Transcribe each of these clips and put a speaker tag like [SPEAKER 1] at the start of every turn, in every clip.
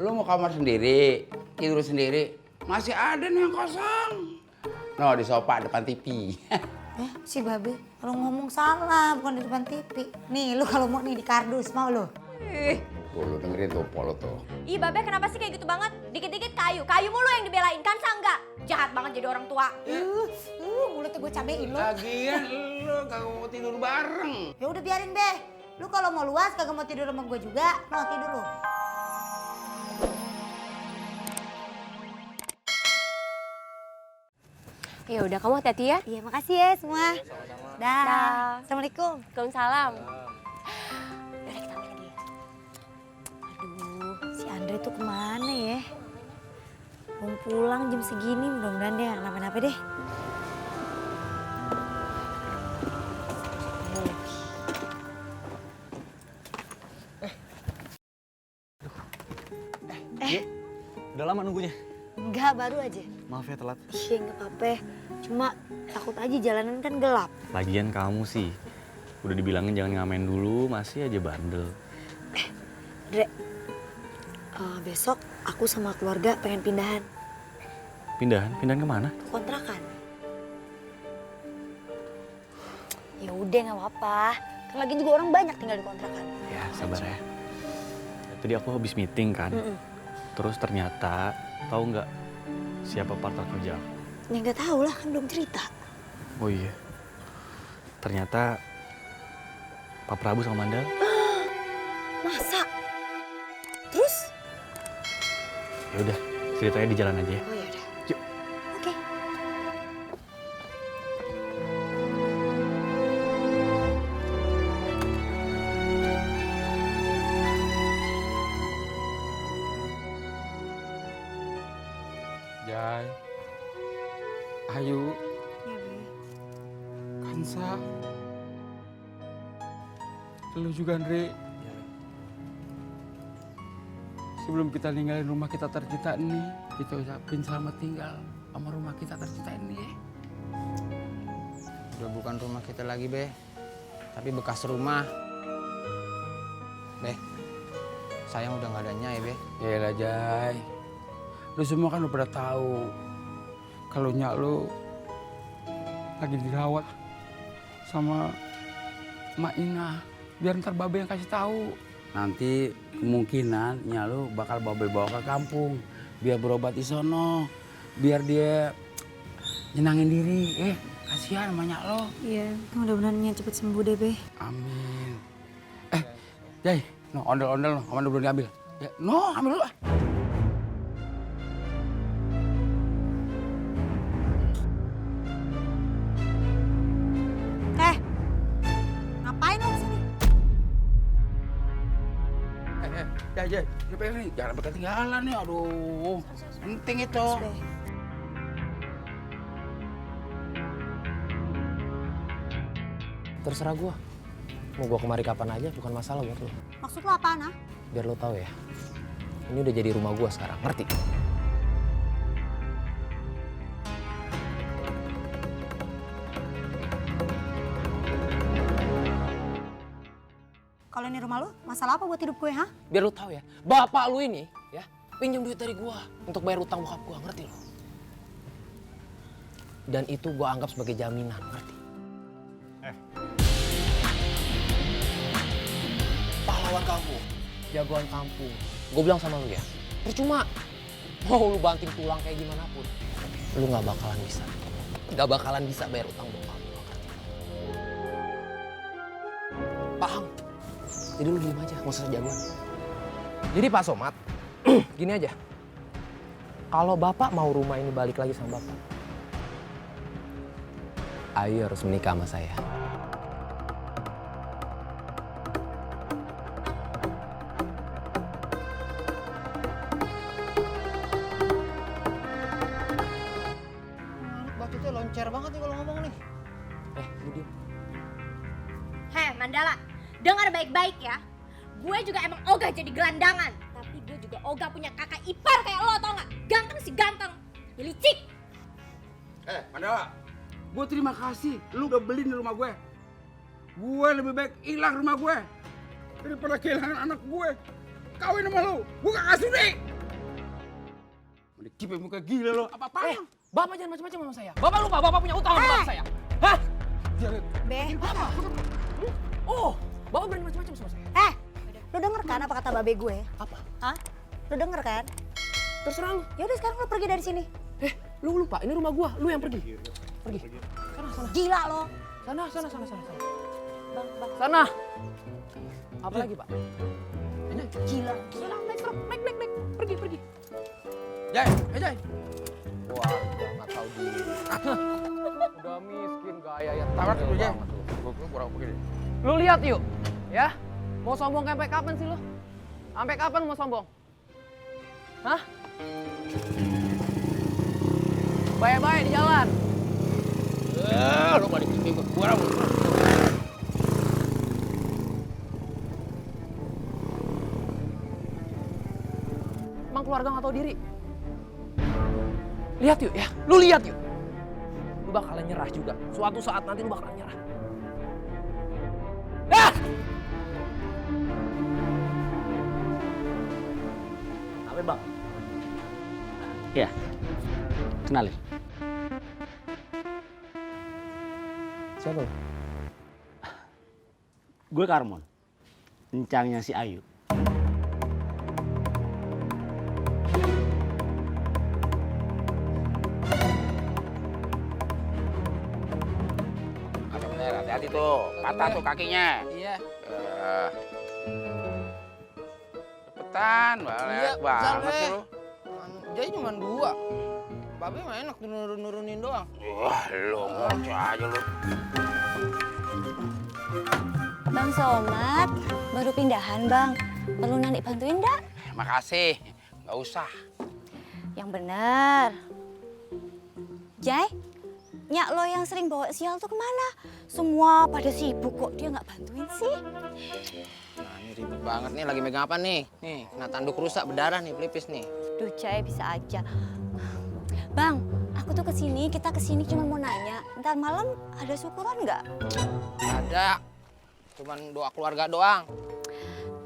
[SPEAKER 1] Lu mau kamar sendiri, tidur sendiri, masih ada nih yang kosong. No, di sofa depan TV.
[SPEAKER 2] Si Babe, kalau ngomong salah, bukan di depan TV. Nih, lu kalau mau nih di kardus, mau lu?
[SPEAKER 1] Lu dengerin tuh Polo tuh.
[SPEAKER 3] Ih Babe kenapa sih kayak gitu banget? Dikit-dikit kayu mulu yang dibelain kan enggak? Jahat banget jadi orang tua.
[SPEAKER 2] Mulutnya gue cabein lu.
[SPEAKER 1] Lagian lu kagak mau tidur bareng.
[SPEAKER 2] Ya udah biarin deh. Lu kalau mau luas kagak mau tidur sama gue juga, no tidur lu.
[SPEAKER 3] Ya udah kamu hati-hati ya.
[SPEAKER 2] Iya, makasih ya semua. Dah.
[SPEAKER 3] Dah.
[SPEAKER 2] Assalamualaikum.
[SPEAKER 3] Waalaikumsalam.
[SPEAKER 2] Udah kita ambil lagi. Aduh, si Andre tuh kemana ya? Belum pulang jam segini, mudah-mudahan dia gak kenapa-napa deh.
[SPEAKER 4] Udah lama nunggunya?
[SPEAKER 2] Enggak, baru aja.
[SPEAKER 4] Maaf ya telat.
[SPEAKER 2] Iya, nggak apa-apa. Cuma takut aja jalanan kan gelap.
[SPEAKER 4] Lagian kamu sih, udah dibilangin jangan ngamen dulu, masih aja bandel.
[SPEAKER 2] Dre, besok aku sama keluarga pengen pindahan
[SPEAKER 4] Pindahan? Pindahan kemana?
[SPEAKER 2] ke kontrakan. Ya udah nggak apa-apa. Kan lagi juga orang banyak tinggal di kontrakan.
[SPEAKER 4] Ya sabar ya. Tadi aku habis meeting kan, terus ternyata tahu nggak siapa partner kerja aku?
[SPEAKER 2] Ya nggak tahu lah, kan belum cerita.
[SPEAKER 4] Oh iya, ternyata Pak Prabu sama Mandal.
[SPEAKER 2] Masa? Terus?
[SPEAKER 4] Ya udah, ceritanya di jalan aja ya.
[SPEAKER 2] Oh ya udah.
[SPEAKER 4] Yuk.
[SPEAKER 2] Oke.
[SPEAKER 1] Jai, Ayu,
[SPEAKER 2] Ya, Be.
[SPEAKER 1] Kansa, lu juga Andre. Sebelum kita ninggalin rumah kita tercipta ini, kita ucapin selamat tinggal sama rumah kita tercipta ini ya.
[SPEAKER 5] Udah bukan rumah kita lagi, Be. Tapi bekas rumah. Be, sayang udah nggak ada Nyai, Be.
[SPEAKER 1] Yalah Jai, lu semua kan udah pada tahu kalau nyak lu lagi dirawat sama Mak Ina. Biar ntar Babe yang kasih tahu. Nanti kemungkinan nyak lu bakal Babe bawa ke kampung biar berobat di sono, biar dia nyenangin diri. Kasihan sama nyak lo.
[SPEAKER 2] Iya, mudah-mudahan Nya cepet sembuh deh, Be.
[SPEAKER 1] Amin. Jai, no ondel-ondel no, aman belum diambil. Ya, no, ambil dulu.
[SPEAKER 2] Ngapain lo kesini?
[SPEAKER 1] Jai, siapa ini? Jangan sampai ketinggalan nih, aduh. Penting itu.
[SPEAKER 2] Be.
[SPEAKER 5] Terserah gua. Mau gua kemari kapan aja bukan masalah buat lo.
[SPEAKER 2] Maksud lo apaan, ah?
[SPEAKER 5] Biar lo tahu ya. Ini udah jadi rumah gua sekarang, ngerti?
[SPEAKER 2] Kalau ini rumah lo, masalah apa buat hidup gue, ha?
[SPEAKER 5] Biar lo tahu ya, bapak lu ini ya pinjam duit dari gua untuk bayar utang bokap gua, ngerti lo? Dan itu gua anggap sebagai jaminan, ngerti? Pahlawan kampung, jagoan kampung. Gue bilang sama lu ya, percuma mau lu banting tulang kayak gimana pun, lu nggak bakalan bisa. Nggak bakalan bisa bayar utang bokap lu, ngerti? Paham? Jadi lu diem aja, nggak usah jagoan. Jadi Pak Somad, gini aja. Kalau Bapak mau rumah ini balik lagi sama Bapak, Ayu harus menikah sama saya. Bacotnya loncer banget nih kalau ngomong nih. Lu diem.
[SPEAKER 3] Heh Mandala, dengar baik-baik ya. Gue juga emang ogah jadi gelandangan. Tapi gue juga ogah punya kakak ipar kayak lo, tau gak? Ganteng sih ganteng. Ya licik.
[SPEAKER 1] Mandala, gue terima kasih lu udah beli di rumah gue. Gue lebih baik hilang rumah gue daripada kehilangan anak gue. Kawin sama lu, gue gak sudi. Kipe muka gila lo. Apa-apaan?
[SPEAKER 5] Bapak jangan macam-macam sama saya. Bapak lupa, bapak punya utang sama saya. Hah?
[SPEAKER 2] Be.
[SPEAKER 5] Oh, bapak berani macam-macam sama saya.
[SPEAKER 2] Lu denger kan apa kata babe gue?
[SPEAKER 5] Apa?
[SPEAKER 2] Hah? Lu denger kan?
[SPEAKER 5] Terserah lu.
[SPEAKER 2] Yaudah sekarang lu pergi dari sini.
[SPEAKER 5] Lu lupa, ini rumah gua, lu yang pergi. Pergi. Sana.
[SPEAKER 2] Gila lo.
[SPEAKER 5] Sana.
[SPEAKER 2] Bang.
[SPEAKER 5] Sana. Apa lagi, Pak?
[SPEAKER 2] Gila.
[SPEAKER 5] Naik truk, naik. Pergi.
[SPEAKER 1] Jai, Jai.
[SPEAKER 5] Wah, nggak tahu diri. Udah miskin gaya ya.
[SPEAKER 1] Tawar dulu, Jai.
[SPEAKER 5] banget lu.
[SPEAKER 1] Gue kurang begini.
[SPEAKER 5] Lu lihat yuk, ya. Mau sombong sampai kapan sih lu? Sampai kapan mau sombong? Hah? Baik-baik di jalan.
[SPEAKER 1] Lo balik ke gue kurang.
[SPEAKER 5] Emang keluarga nggak tahu diri. Lihat yuk ya, lu lihat yuk. Lu bakalan nyerah juga. Suatu saat nanti lu bakalan nyerah.
[SPEAKER 6] Apa bang? Ya, kenalin.
[SPEAKER 5] Siapa?
[SPEAKER 6] Gue Karmon, encangnya si Ayu.
[SPEAKER 1] Bener, hati-hati tuh. Patah tuh kakinya.
[SPEAKER 5] Iya.
[SPEAKER 1] Cepetan, banget banget sih lu.
[SPEAKER 5] Jadi cuma 2. Babe mah enak nurunin doang.
[SPEAKER 1] Wah, lo ngoceh aja lu.
[SPEAKER 2] Bang Somad, baru pindahan bang. Perlu Nani bantuin enggak?
[SPEAKER 1] Makasih, nggak usah.
[SPEAKER 2] Yang bener. Jai, nyak lo yang sering bawa sial tuh kemana? Semua pada sibuk kok, dia nggak bantuin sih.
[SPEAKER 5] Nah ini ribet banget nih, lagi megang apa nih? Nih, kena tanduk rusak, berdarah nih, pelipis nih.
[SPEAKER 2] Duh Jai, bisa aja. Bang, aku tuh kita kesini cuma mau nanya. Ntar malam ada syukuran nggak?
[SPEAKER 5] Ada, cuman doa keluarga doang.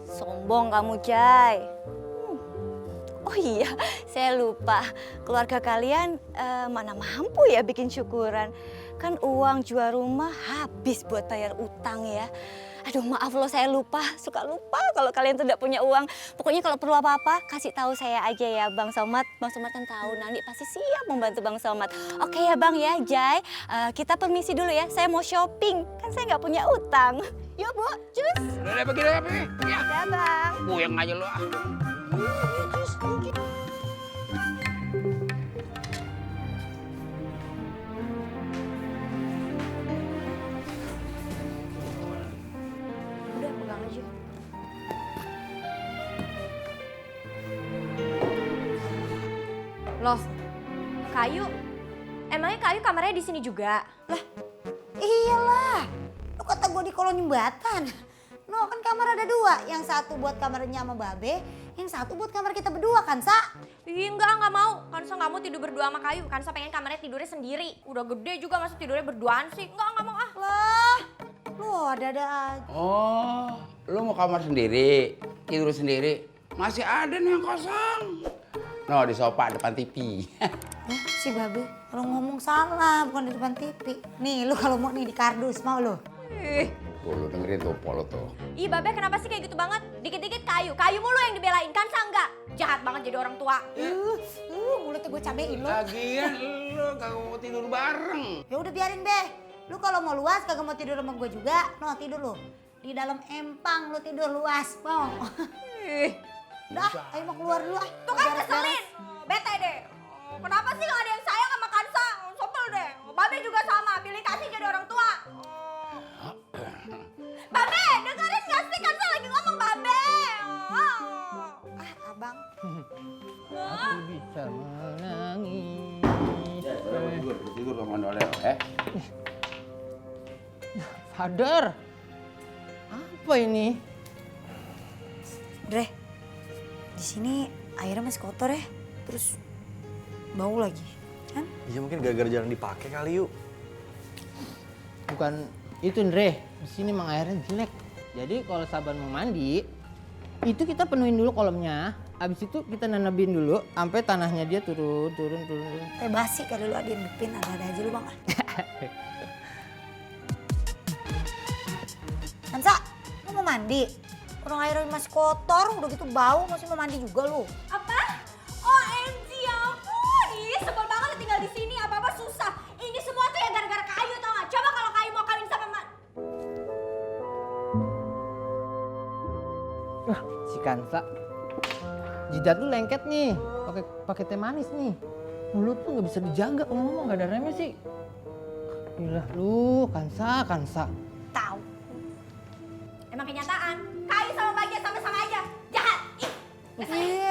[SPEAKER 2] Sombong kamu, Jai. Oh iya, saya lupa. Keluarga kalian mana mampu ya bikin syukuran. Kan uang jual rumah habis buat bayar utang ya. Aduh maaf loh, saya lupa. Suka lupa kalau kalian tuh tidak punya uang. Pokoknya kalau perlu apa-apa, kasih tahu saya aja ya Bang Somad. Bang Somad kan tahu, Nani pasti siap membantu Bang Somad. Oke ya Bang ya, Jai. Kita permisi dulu ya, saya mau shopping. Kan saya nggak punya utang. Yuk Bu, cus.
[SPEAKER 1] Udah pergi. Ya.
[SPEAKER 2] Ya Bang.
[SPEAKER 1] Puyeng aja lu ah.
[SPEAKER 2] Udah pegang aja.
[SPEAKER 3] Loh, Kayu? Emangnya Kayu kamarnya di sini juga?
[SPEAKER 2] Iyalah, lu kata gue di kolong jembatan. No, kan kamar ada 2. Yang satu buat kamarnya sama Babe, yang satu buat kamar kita berdua kan, Sa?
[SPEAKER 3] Ih, enggak mau. Kansa nggak mau tidur berdua sama Kayu. Kansa pengen kamarnya tidurnya sendiri. Udah gede juga masa tidurnya berduaan sih. Enggak mau ah.
[SPEAKER 2] Lah, lu ada aja.
[SPEAKER 1] Oh, lu mau kamar sendiri, tidur sendiri. Masih ada nih yang kosong. No, di sofa depan TV.
[SPEAKER 2] Si Babe, kalau ngomong salah, bukan di depan TV. Nih, lu kalau mau nih di kardus, mau lu?
[SPEAKER 3] Ih,
[SPEAKER 1] Lu dengerin tuh, Polo tuh.
[SPEAKER 3] Ih, Babe kenapa sih kayak gitu banget? Dikit-dikit Kayu. Kayu mulu yang dibelain. Kansa enggak. Jahat banget jadi orang tua.
[SPEAKER 2] Mulutnya gue cabein lu.
[SPEAKER 1] Lagian lu kagak mau tidur bareng.
[SPEAKER 2] Ya udah biarin, Be. Lu kalau mau luas kagak mau tidur sama gue juga, no tidur lu. Di dalam empang lu tidur luas, mau.
[SPEAKER 3] Ih,
[SPEAKER 2] Dah, ayo mau keluar dulu ah.
[SPEAKER 3] tuh kan keselin. Bete deh. Kenapa sih gak ada yang sayang sama Kansa? Sebel deh. Babe juga sama. Pilih kasih jadi orang tua. Babe, dengerin gak sih Kansa lagi ngomong Babe?
[SPEAKER 2] Ah, abang.
[SPEAKER 5] Aku bisa menangis.
[SPEAKER 1] Tidur sama Nolel,
[SPEAKER 5] Father, apa ini?
[SPEAKER 2] Dre, di sini airnya masih kotor ya. Terus bau lagi, kan?
[SPEAKER 4] Ya mungkin gara-gara jarang dipakai kali yuk.
[SPEAKER 5] Bukan itu, Andre. Di sini emang airnya jelek. Jadi kalau Saban mau mandi, itu kita penuhin dulu kolamnya.
[SPEAKER 7] Abis itu kita nanabin dulu sampai tanahnya dia turun.
[SPEAKER 8] Teh basi kali lu adin ada aja lu bang. Kansa, lu mau mandi? Orang airnya masih kotor, udah gitu bau masih mau mandi juga lu.
[SPEAKER 3] Apa? OMG ya ampun, ih sebel banget lu tinggal di sini, apa-apa susah. Ini semua tuh ya gara-gara kayu tau gak? Coba kalau kayu mau kawin sama
[SPEAKER 7] Wah, si Kansa. Jidat lu lengket nih, pakai teh manis nih. Mulut tuh nggak bisa dijaga, ngomong nggak ada remnya sih. Gila lu, Kansa.
[SPEAKER 8] Tahu.
[SPEAKER 3] Emang kenyataan, kayu sama bagian sama-sama aja, jahat. Ih,
[SPEAKER 8] Iya,